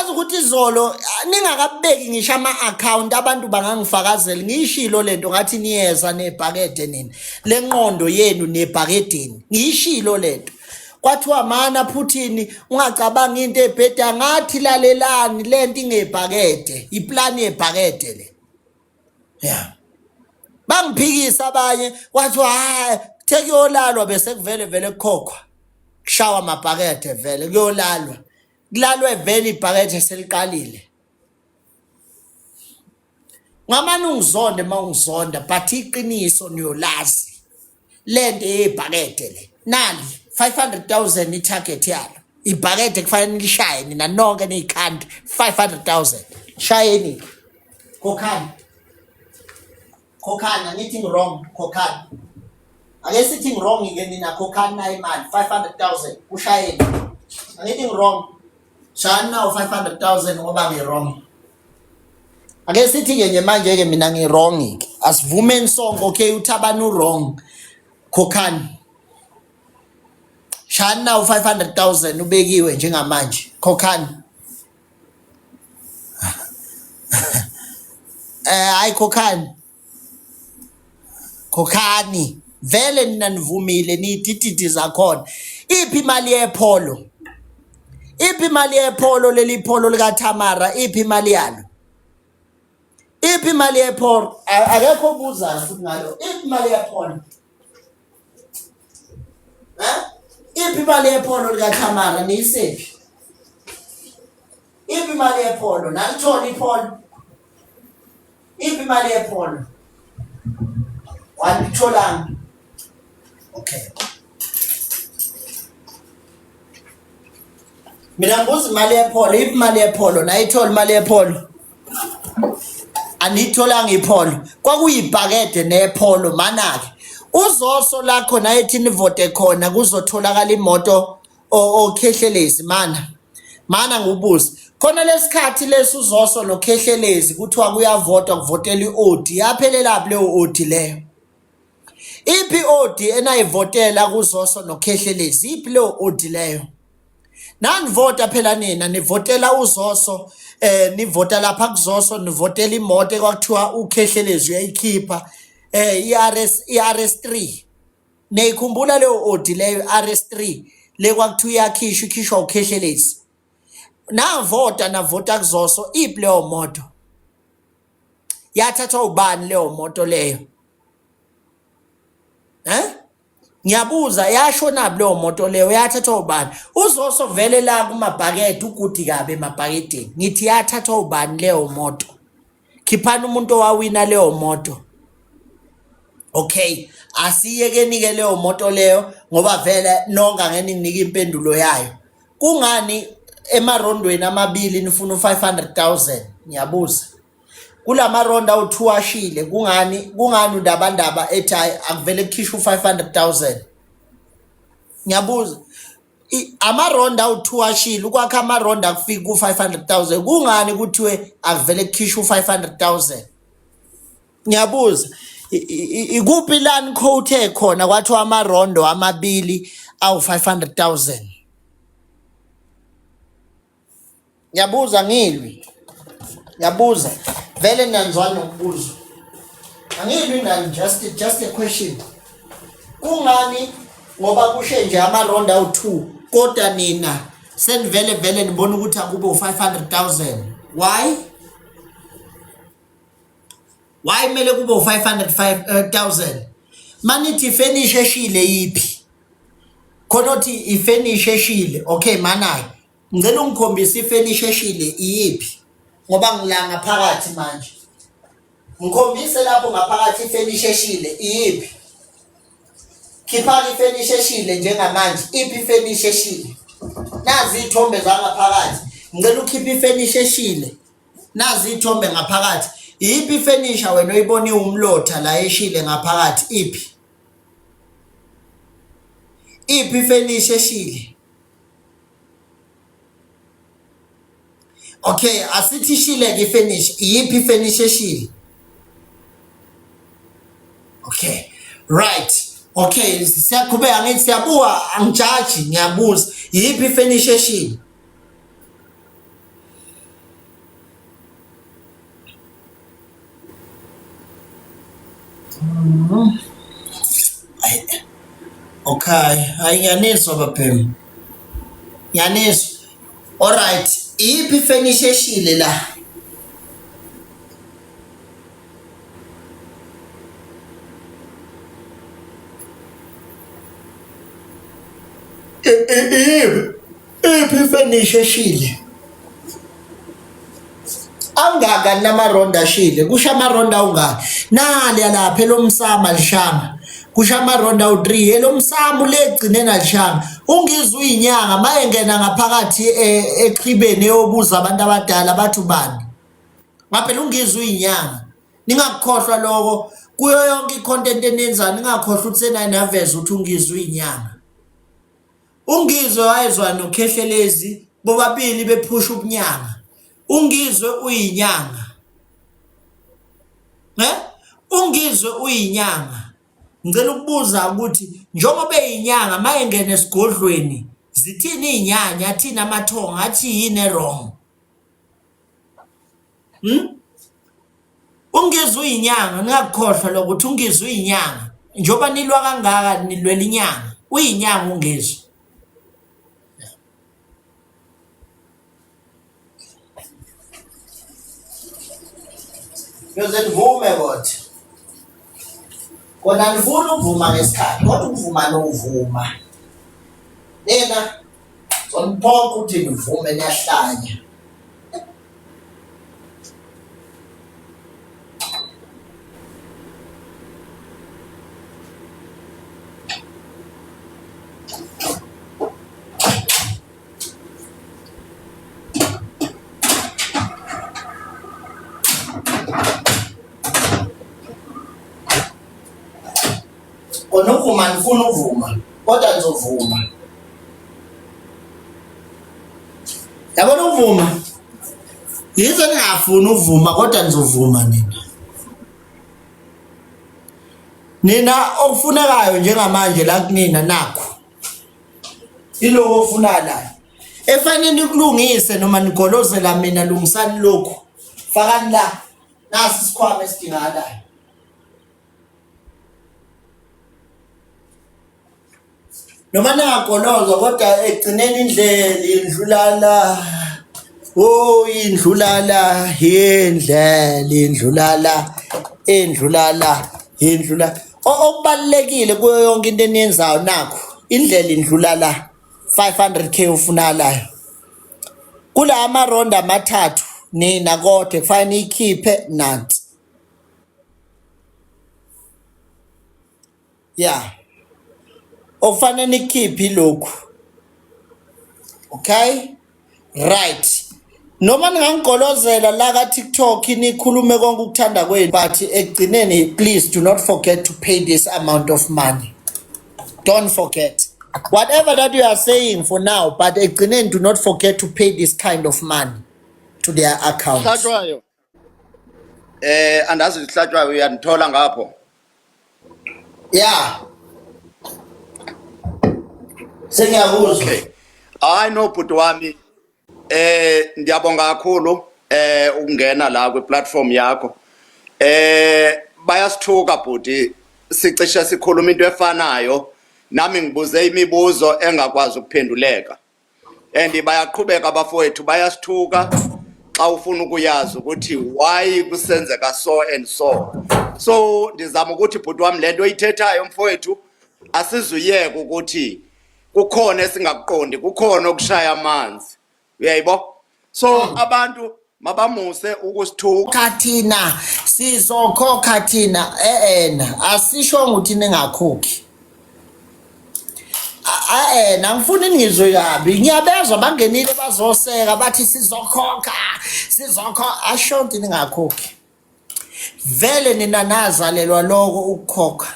Yazi ukuthi izolo ningakabeki ngisho ama-account abantu bangangifakazela ngiyishilo lento ngathi niyeza nebhakede nina le nqondo yenu nebhakedeni ngiyishilo lento kwathiwa mana Putin ungacabanga into ebheda ngathi lalelani lento ingebhakede iplani yebhakede le yeah bangiphikisa abanye kwathiwa hayi kuthe kuyolalwa bese kuvele vele kukhokhwa kushawa amabhakede vele kuyolalwa kulalwe vele ibhakede seliqalile ngamane ungizonde uma ungizonda but iqiniso niyolazi lento yebhakede le nali 500,000 itarget yalo ibhakede kufanele nilishaye nina nonke niyikhandi 500,000 shayeni khokhani khokhani angithi ngi-wrong khokhani ake sithi ngi-wrong ke nina khokhani nayo imali 500,000 ushayeni angithi ngi-wrong shayani nawo 500,000 ngoba ngi-wrong ake sithi-ke nje manje-ke mina ngi-wrong-ke asivumeni sonke okay uthabani u-wrong khokhani shayani nawo 500,000 ubekiwe njengamanje khokhani Eh hayi khokhani. Khokhani. Vele nina nivumile niyidididi zakhona. Iphi imali yepholo? Iphi imali yepholo leli pholo lika Thamara? Iphi imali yalo? Iphi imali yepholo? Akekho obuzayo futhi ngalo. Iphi imali yepholo? Eh? Iphi imali yepholo likaThamara niyisephi? Iphi imali yepholo? Nalithola ipholo? Iphi imali yepholo? Walitholanga. Okay. Mina ngibuza imali yepholo, iphi imali yepholo? Nayithola imali yepholo? Aniyitholanga ipholo. Kwakuyibhakede nepholo mana-ke. Uzoso la khona ethi nivote khona kuzotholakala imoto okhehlelezi mana. Mana ngibuze. Khona lesikhathi lesi uzoso nokhehlelezi kuthiwa kuyavotwa kuvotela i-Audi. Yaphelelaphi leyo Audi leyo? Iphi i-Audi enayivotela kuZoso noKhehlelezi? Iphi leyo Audi leyo? Nanivota phela nina nivotela uZoso eh nivota lapha kuZoso nivotela imoto ekwakuthiwa uKhehlelezi uyayikhipha eh iRS iRS3 niyikhumbula leyo Audi leyo RS3 le kwakuthiwa iyakhishwa ikhishwa uKhehlelezi navota navota kuZoso iphi leyo moto yathathwa ubani leyo moto leyo eh ngiyabuza yashona leyo moto leyo yathathwa ubani uzoso vele la kumabhakede ugudi kabi emabhakedeni ngithi yathathwa ubani leyo moto khiphani umuntu owawina leyo moto okay asiyekeni ke leyo moto leyo ngoba vele nonke angeke ninginike impendulo yayo kungani emarondweni amabili nifuna u-500,000 ngiyabuza kulamarondo awu-2 ashile kungani kungani undabandaba ethi hayi akuvele kukhishwe u-500,000 ngiyabuza amarondo awu-2 ashile ukwakha amarondo akufiki ku-500,000 kungani kuthiwe akuvele kukhishwe u-500,000 ngiyabuza ikuphi la nikhowuthe khona kwathiwa amarondo amabili awu-500,000 ngiyabuza ngilwi ngiyabuza vele nanzwa nokubuza angilwi nani just just a question kungani ngoba kushe nje amarondo awu-2 kodwa nina senivele vele nibona ukuthi akube u-500,000 why why kumele kube u-505,000 eh, manithi ifenisha eshile yiphi khona othi ifenisha eshile okay manayo ngicela ungikhombise ifenisha eshile iyiphi ngoba ngila ngaphakathi manje ngikhombise lapho ngaphakathi ifenisha eshile iyiphi khiphani ifenisha eshile njengamanje iphi ifenisha eshile nazi iy'thombe zangaphakathi ngicela ukhiphe ifenisha eshile Nazi iy'thombe ngaphakathi. Iyiphi ifenisha wena oyibona iwumlotha la eshile ngaphakathi iphi? Iphi ifenisha eshile? Okay, asithi ishile-ke ifenisha. Iyiphi ifenisha eshile? Okay. Right. Okay, siyaqhubeka ngithi siyabuka angijaji ngiyabuza. Iyiphi ifenisha eshile? Okay, hayi ngiyanizwa babhemu. Ngiyanizwa. Alright, iyiphi ifenisha eshile la? Iphi ifenisha eshile? Angaka namaronda ashile, kusho amaronda awungaka. Nali lapha elomsama lishanga. Kusho amaronda awu-3 elomsamo legcine nalishanga. Ungizwe uyinyanga mayengena ngaphakathi e, exhibeni eyobuza abantu abadala bathi ubani. Ngaphela ungizwe uyinyanga. Ningakukhohlwa lokho kuyo yonke i-content eniyenzayo ningakhohlwa ukuthi senayinaveza ukuthi ungizwe uyinyanga. UNgizwe wayezwa noKhehlelezi bobabili bephusha ubunyanga. UNgizwe uyinyanga. Eh? UNgizwe uyinyanga. Ngicela ukubuza ukuthi njengoba eyinyanga mayengena esigodlweni zithini izinyanya athini amathonga athi yini e-wrong? Hmm? Ungizwe uyinyanga ningakukhohlwa lokho ukuthi ungizwe uyinyanga. Njengoba nilwa kangaka nilwela inyanga. Uyinyanga ungizwe. Yoze nivume kodwa. Kona nifuna ukuvuma ngesikhathi kodwa ukuvuma nokuvuma. Nina zoniphoqa ukuthi nivume niyahlanya. Kona ukuvuma ngifuna ukuvuma kodwa ngizovuma. Yabona ukuvuma yize ningafuni ukuvuma kodwa nizovuma nina. Nina okufunekayo njengamanje la kunina nakho iloko ofunayo la efanele nikulungise noma nigolozela mina lungisani lokhu fakani la nasi isikhwama esidingakalayo. Noma ningagoloza kodwa ekugcineni indlela indlula la. Oh indlula la, indlela indlula la, indlula la, indlula. Okubalulekile kuyo yonke into eniyenzayo nakho, indlela indlula la. 500k ofunakalayo. Kula amaronda amathathu nina kodwa kufanele niyikhiphe nansi. Yeah. Okufanele nikhiphe ilokhu. Okay? Right. Noma ningangigolozela la ka TikTok nikhulume konke ukuthanda kwenu but ekugcineni please do not forget to pay this amount of money. Don't forget. Whatever that you are saying for now but ekugcineni do not forget to pay this kind of money to their accounts. Hlatshwayo. Andazi ihlatshwayo uyandithola ngapho. Yeah. Sengiyakuzwa. Okay. Hayi no bhuti wami. Ndiyabonga kakhulu ukungena la kwi platform yakho. Bayasithuka bhuti sicishe sikhuluma into efanayo nami ngibuze imibuzo engakwazi ukuphenduleka. And bayaqhubeka abafowethu bayasithuka xa ufuna ukuyazi ukuthi why kusenzeka so and so. So ndizama ukuthi bhuti wami le nto oyithethayo mfowethu asizuyeka ukuthi kukhona esingakuqondi, kukhona okushaya amanzi. Uyayibo? So abantu mabamuse ukusithuka. Khokha thina sizokhokha thina eh-ena asisho ukuthi ningakhokhi eh-ena angifuni ningizwe kabi ngiyabezwa bangenile bazoseka bathi sizokhokha sizokhokha asho ukuthi ningakhokhi vele nina nazalelwa lokho ukukhokha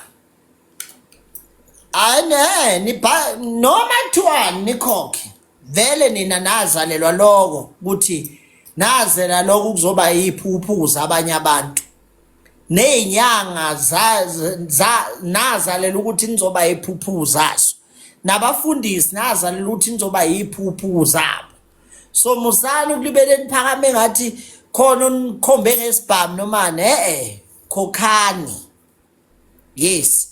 Ane nibha noma kuthiwani nikhokhe vele nina nazalelwa lokho ukuthi nazela lokho kuzoba iphuphu zabanye abantu nezinyanga za nazalela ukuthi nizoba iphuphu zazo nabafundisi nazalela ukuthi nizoba iphuphu zabo so musani ukulibele niphakame ngathi khona unikhombe ngesibhamu noma ne eh khokhani. Yes,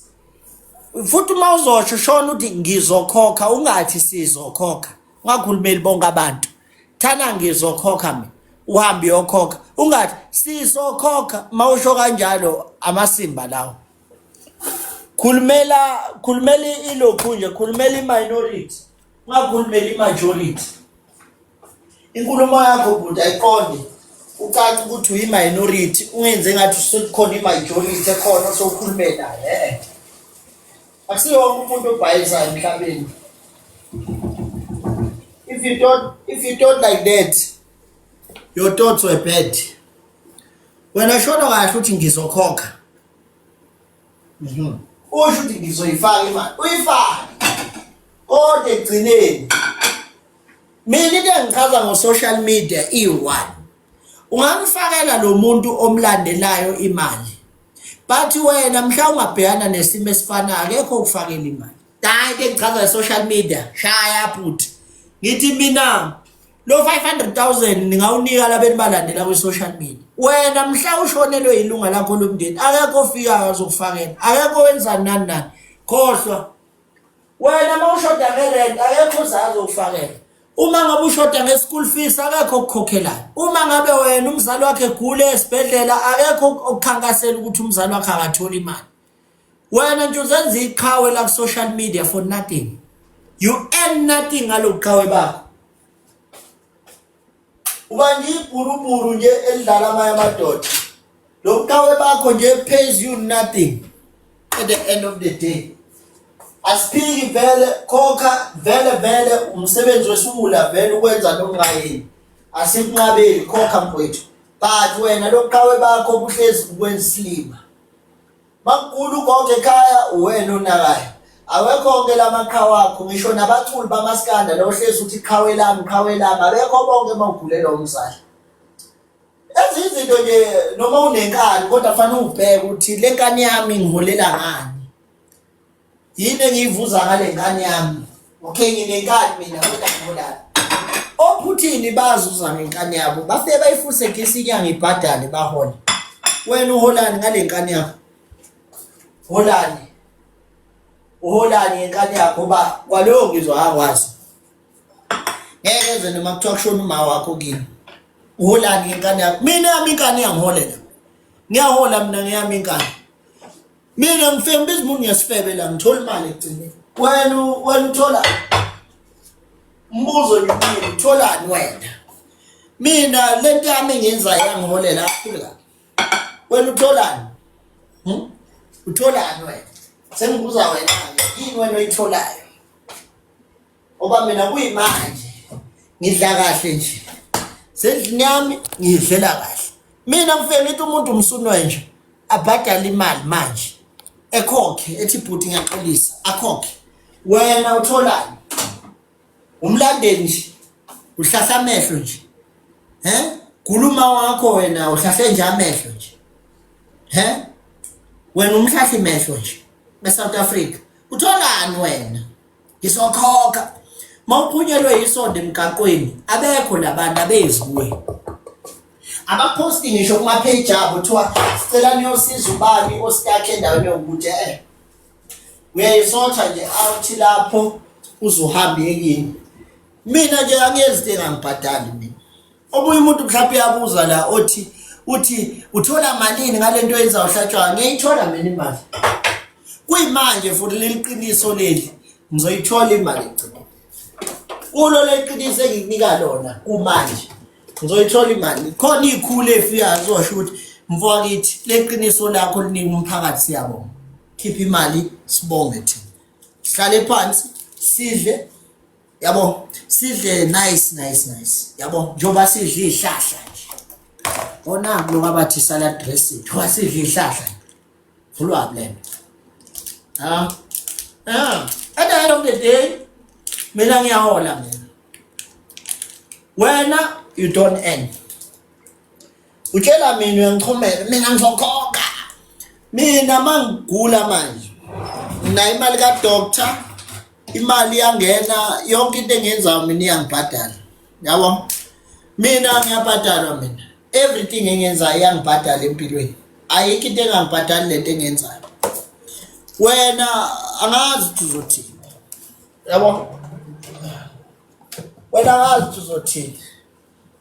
futhi uma uzosho shona uthi ngizokhokha, ungathi sizokhokha, ungakhulumeli bonke abantu. Thana ngizokhokha mina, uhambe uyokhokha, ungathi sizokhokha. Mawusho kanjalo amasimba lawo. Khulumela, khulumela ilokhu nje, khulumela i-minority, ungakhulumeli i-majority. Inkulumo yakho bhuti ayiqonde, ucace ukuthi uyi-minority, ungenze ngathi sekukhona i-majority ekhona osowukhulume nayo. E-e, akusiwo wonke umuntu obhayisayo emhlabeni. If you thought like that, your thoughts were bad. Wena shono kahle ukuthi ngizokhokha. Usho ukuthi ngizoyifaka imali, uyifake, kodwa ekugcineni mina into engichaza ngo-social media iyi-one, ungamfakela lo muntu omlandelayo imali, but wena mhla ungabhekana nesimo esifanayo akekho ukufakela imali. Hayi, into engichaza nge-social media, shaya bhuti, ngithi mina lo 500,000 ningawunika labeni balandela kwi-social media. Wena mhla ushonelwe ilunga lakho lomndeni, akekho ofikayo azokufakela, akekho wenzani nani nani, khohlwa. Wena uma ushoda ngerent, akekho ozayo azokufakela. Uma ngabe ushoda nge-school fees, akekho okukhokhelayo. Uma ngabe wena umzali wakhe egule esibhedlela, akekho okukhankasela ukuthi umzali wakhe akatholi imali. Wena nje uzenza iqhawe la ku-social media for nothing. You earn nothing ngalobu qhawe bakho. Uba nje ibhurubhuru nje elidlala amanye amadoda. Lo buqhawe bakho nje pays you nothing at the end of the day. Asiphiki vele, khokha vele vele, umsebenzi wesiwula vele ukwenza nokungayini, asikunqabeli, khokha mfowethu, but wena lobuqhawe bakho buhlezi bukwenza isilima. Makugula ugogo ekhaya, uwena onakayo, awekho onke lamaqhawe akho. Ngisho nabaculi bamaskanda lo hlezi uthi qhawe lami, qhawe lami, abekho bonke uma ugulelwa umzali. Ezinye izinto nje, noma unenkani, kodwa fanele ubheke ukuthi le nkani yami ngiholela ngani, yini engiyivuza ngale nkani yami. Okay, nginenkani mina, kodwa ngiholani? Ophuthini bazuza ngenkani yabo, bafike bayifuse gesi inyanga, ibhadale, bahole. Wena uholani ngale nkani yakho? Holani, uholani ngenkani yakho? Ba kwaloyo ngizwa akwazi, ngeke eze noma kuthiwa kushona uma wakho kini. Uholani ngenkani yakho? Mina yami inkani iyangiholela, ngiyahola mina ngeyami inkani. Mina ngifike ngibiza umuntu ngesifebe la, ngithola imali ekugcineni. Wena uthola umbuzo nje, utholani wena? Mina lento yami engiyenzayo yangiholela kakhulu kabi. Wena utholani? Hmm? Utholani wena? Sengibuza wena-ke, yini wena oyitholayo? Ngoba mina kuyimanje ngidla kahle nje sendlini yami, ngiyidlela kahle mina. Ngifike ngithi umuntu umsunwe nje, abhadale imali manje, ekhokhe, ethi bhuti ngiyaxolisa, akhokhe. Wena utholani? Umlandeli nje, uhlahla amehlo nje, he guluma wakho wena, uhlahle nje amehlo nje, he wena umhlahla imehlo nje eSouth Africa. Utholani wena? Ngizokhokha. Mawuphunyelwe yisondo emgaqweni, abekho labantu abezi kuwe, abaphosti ngisho kuma-page abo kuthiwa sicela niyosiza ubani o-stuck endaweni yokuthi uyayisotha nje out lapho uzohamba ekini. Mina nje angiyenzi into engangibhadali mina. Omunye umuntu mhlawumbe uyabuza la, othi uthi uthola malini ngale nto yenza uhlatshwayo? Ngiyayithola mina imali kuyimanje, futhi leli qiniso leli, ngizoyithola imali ekugcineni. Kulo leli qiniso engikunika lona kumanje, ngizoyithola imali. Khona iy'khulu ey'fikayo zosho ukuthi mfowethu, le qiniso lakho linika umphakathi, siyabonga, khipha imali sibonge thina, sihlale phansi sidle, yabo, sidle nice nice nice, yabo, njengoba sidle iy'hlahla nje. Kona lokhu abathi salad dressing, njengoba sidle iy'hlahla vulwaphi le nto? Ah, at the end of the day mina ngiyahola mina, wena you don't earn. Utshela mina, uyangichomela, mina ngizokhokha. Mina mangigula manje nginayo imali ka-doctor, imali iyangena, yonke into engiyenzayo mina iyangibhadala, yabo. Mina ngiyabhadalwa mina, everything engiyenzayo iyangibhadala empilweni, ayikho into engangibhadali lento engiyenzayo. Wena angazi ukuthi uzothini. Yabo? Wena angazi ukuthi uzothini.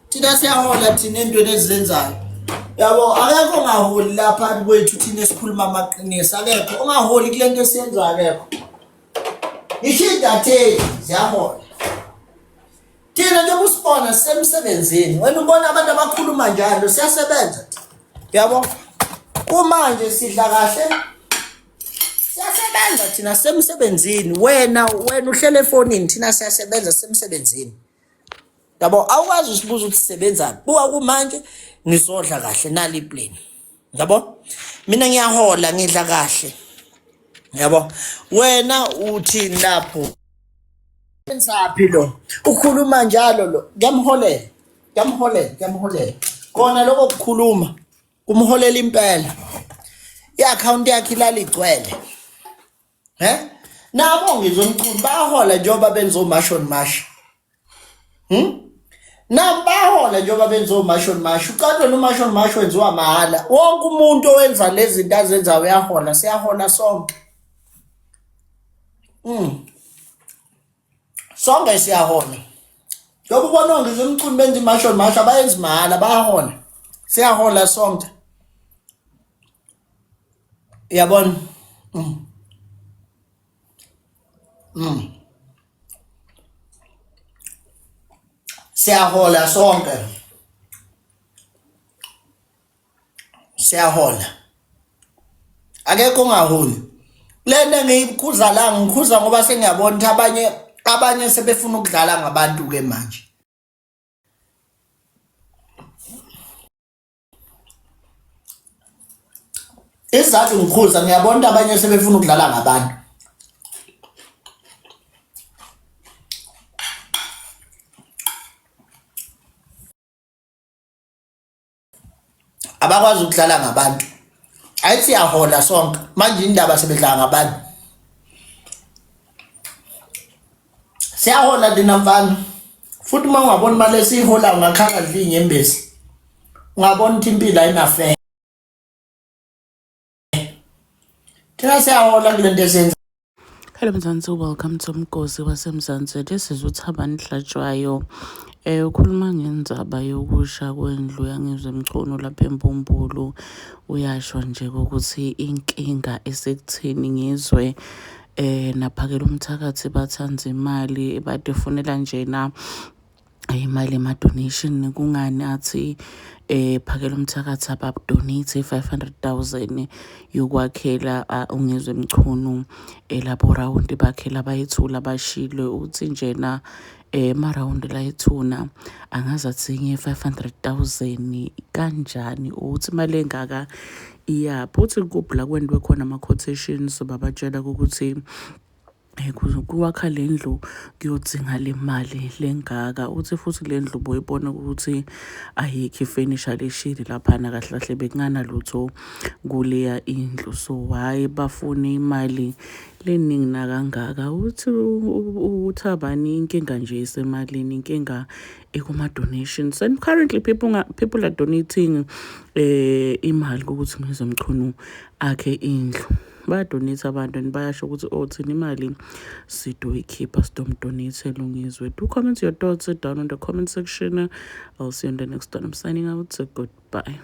Thina siyahola thina entweni ezizenzayo. Yabo akekho ongaholi lapha kwethu thina esikhuluma amaqiniso akekho ongaholi kule nto esiyenzayo akekho. Ngisho iy'ntatheli ziyahola. Thina njengoba usibona sisemsebenzini, wena ubona abantu abakhuluma njalo siyasebenza. Yabo? Kumanje sidla kahle. Siyasebenza thina sisemsebenzini. Wena uhlele efonini thina siyasebenza sisemsebenzini. Yabo awukwazi usibuza ukuthi sisebenzani. Buka kumanje ngizodla kahle nali plan. Yabo? Mina ngiyahola ngidla kahle. Yabo? Wena uthini lapho? Wenzaphi lo? Ukhuluma njalo lo. Kuyamholela. Kuyamholela, kuyamholela. Kona lokho kukhuluma kumholela impela. I-account yakhe ilala igcwele. He? Nabo ngizomkhulu bayahola njengoba benza omash on mash. Nabo bayahola njengoba benza omash on mash. Ucathi wena umash on mash wenziwa mahhala. Wonke umuntu owenza lezi zinto azenzayo uyahola, siyahola sonke. Sonke siyahola. Njengoba ubona ngizwe umculo benza imash on mash abayenzi mahhala bayahola. Siyahola sonke. Uyabona? Siyahola sonke. Siyahola. Akekho ongaholi. Lento engiyikhuza la ngikhuza ngoba sengiyabona ukuthi abanye sebefuna ukudlala ngabantu ke manje. Isizathu ngikhuza ngiyabona ukuthi abanye sebefuna ukudlala ngabantu. Abakwazi ukudlala ngabantu. Ayithi siyahola sonke manje indaba sebedlala ngabantu. Siyahola thina mfana. Futhi uma ungabona imali esiyihola ungakhala dla inyembezi. Ungabona ukuthi impilo ayinafair. Thina siyahola kule nto esiyenzayo. Hello Mzansi, welcome to Mgosi waseMzansi. This is uThabani Hlatshwayo. Ukhuluma ngendzaba yokusha kwendlu yaNgizwe Mchunu lapha eMbumbulu. Uyasho nje ukuthi inkinga esekutheni ngizwe naphakela umthakathi bathanda imali badifunela njena imali ema-donation kungani athi phakela umthakathi ababudonate 500,000 yokwakhela uNgizwe Mchunu labo rawundi bakhe labayethula bashilo uthi njena emarawundi layethuna angaze athinge 500,000 kanjani uthi imali engaka iyaphi uthi kuphi la kwentiwe khona ama-quotations babatshela ukuthi kuwakha le ndlu kuyodzinga le mali lengaka uthi futhi le ndlu boyibona ukuthi ayikho ifenisha leshili laphana kahle kahle bekunganalutho kuleya indlu so hhayi bafune imali leningi nakangaka uthi uthabani inkinga nje isemalini inkinga ikuma-donations and currently people are donating imali ukuthi Ngizwe Mchunu akhe indlu bayadonate abantu and bayasho ukuthi oh thina imali sidoyikhipha sidomdonatela uNgizwe. Do comment your thoughts down in the comment section. I'll see you in the next one. I'm signing out. So goodbye.